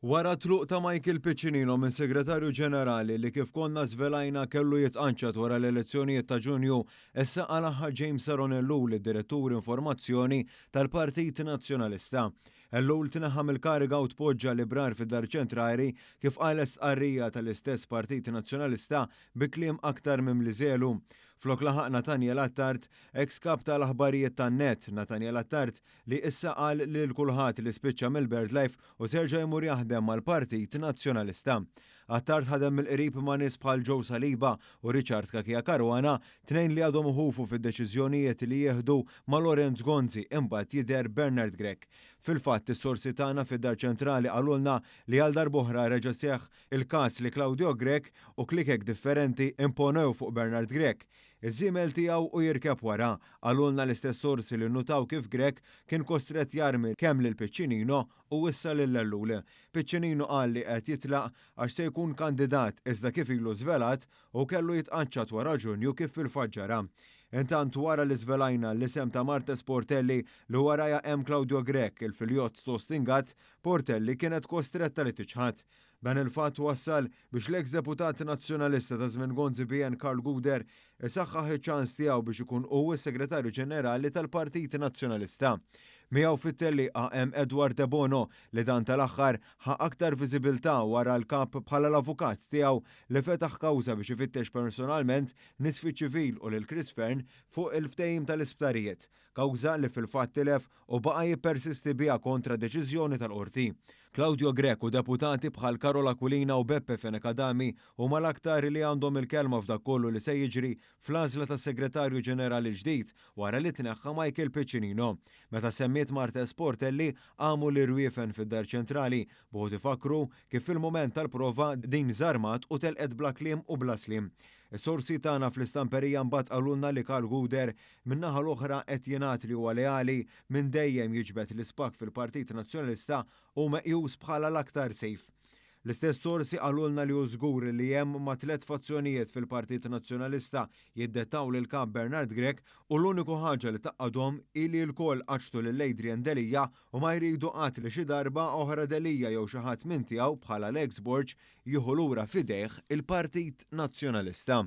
Wara t-tluq ta' Michael Piccinino minn Segretarju Ġenerali li kif konna żvelajna kellu jitqanċat wara l-elezzjonijiet ta' Ġunju, issa qalagħha James Aaron Ellul id-Direttur Informazzjoni tal-Partit Nazzjonalista. Ellul tneħħa mill-kariga u tpoġġa librar fid-Dar Ċentrali kif qalet stqarrija tal-istess Partit Nazzjonalista bi kliem aktar mimli żelu. Flok laħaq Nathaniel Attard, eks kap tal-aħbarijiet tan-NET, Nathaniel Attard, li issa qal lil kulħadd li spiċċa mill-BirdLife u se jerġa' jmur jaħdem mal-Partit Nazzjonalista. Attard ħadem mill-qrib ma' nies bħal Joe Saliba u Richard Cachia Caruana, tnejn li għadhom iħufu fid-deċiżjonijiet li jieħdu ma' Lawrence Gonzi imbagħad jidher Bernard Grech. Fil-fatt, is-sorsi tagħna fid-Dar Ċentrali qalulna li għal darb'oħra reġa' seħħ il-każ li Claudio Grech u klikek differenti imponew fuq Bernard Grech iż-żiemel tiegħu u jirkeb wara. Qalulna l-istess sorsi li nnutaw kif Grech kien kostrett jarmi kemm lil Piccinino u issa lil Ellul. Piccinino qal li qed jitlaq għax se jkun kandidat iżda kif ilu żvelat hu kellu jitqaċċat wara Ġunju kif fil-fatt ġara. Intant wara li żvelajna l-isem ta' Martes Portelli li warajha hemm Claudio Grech, il-filjott t'Austin Gatt, Portelli kienet kostretta li tiċħad. Dan il-fatt wassal biex l-eks deputat Nazzjonalista ta' żmien Gonzi PN Karl Gouder isaħħaħ iċ-ċans tiegħu biex ikun hu s-Segretarju Ġenerali tal-Partit Nazzjonalista. Miegħu fit-tellieqa hemm Edward Debono li dan tal-aħħar ħa aktar viżibilità wara l-Kap bħala l-avukat tiegħu li fetaħ kawża biex ifittex personalment nies fiċ-ċivil u lil Chris Fearne fuq il-ftehim tal-isptarijiet. Kawża li fil-fatt tilef u baqa' jippersisti biha kontra deċiżjoni tal-Qorti. Claudio Grech u deputati bħal Karol Aquilina u Beppe Fenech Adami huma l-aktar li għandhom il-kelma f'dak kollu li se jiġri fl-għażla tas-Segretarju Ġenerali l-ġdid wara li tneħħa Michael Piccinino. Meta semmiet Marthese Portelli qamu l-irwiefen fid-Dar Ċentrali b'uħud ifakkru kif fil-mument tal-prova din żarmat u telqet bla kliem u bla sliem. Is-sorsi tagħna fl-istamperija mbagħad qalulna li Karl Gouder min-naħa l-oħra qed jingħad li huwa leali minn dejjem jiġbed l-ispakk fil-Partit Nazzjonalista hu meqjus bħala l-aktar safe. L-istess sorsi qalulna li hu żgur li hemm ma' tlett fazzjonijiet fil-Partit Nazzjonalista jiddettaw lill-Kap Bernard Grech u l-uniku ħaġa li tgħaqqadhom hi li lkoll qaċċtu lil Adrian Delia u ma jridu qatt li xi darba oħra Delia jew xi ħadd minn tiegħu bħal Alex Borg jieħu lura f'idejh il-Partit Nazzjonalista.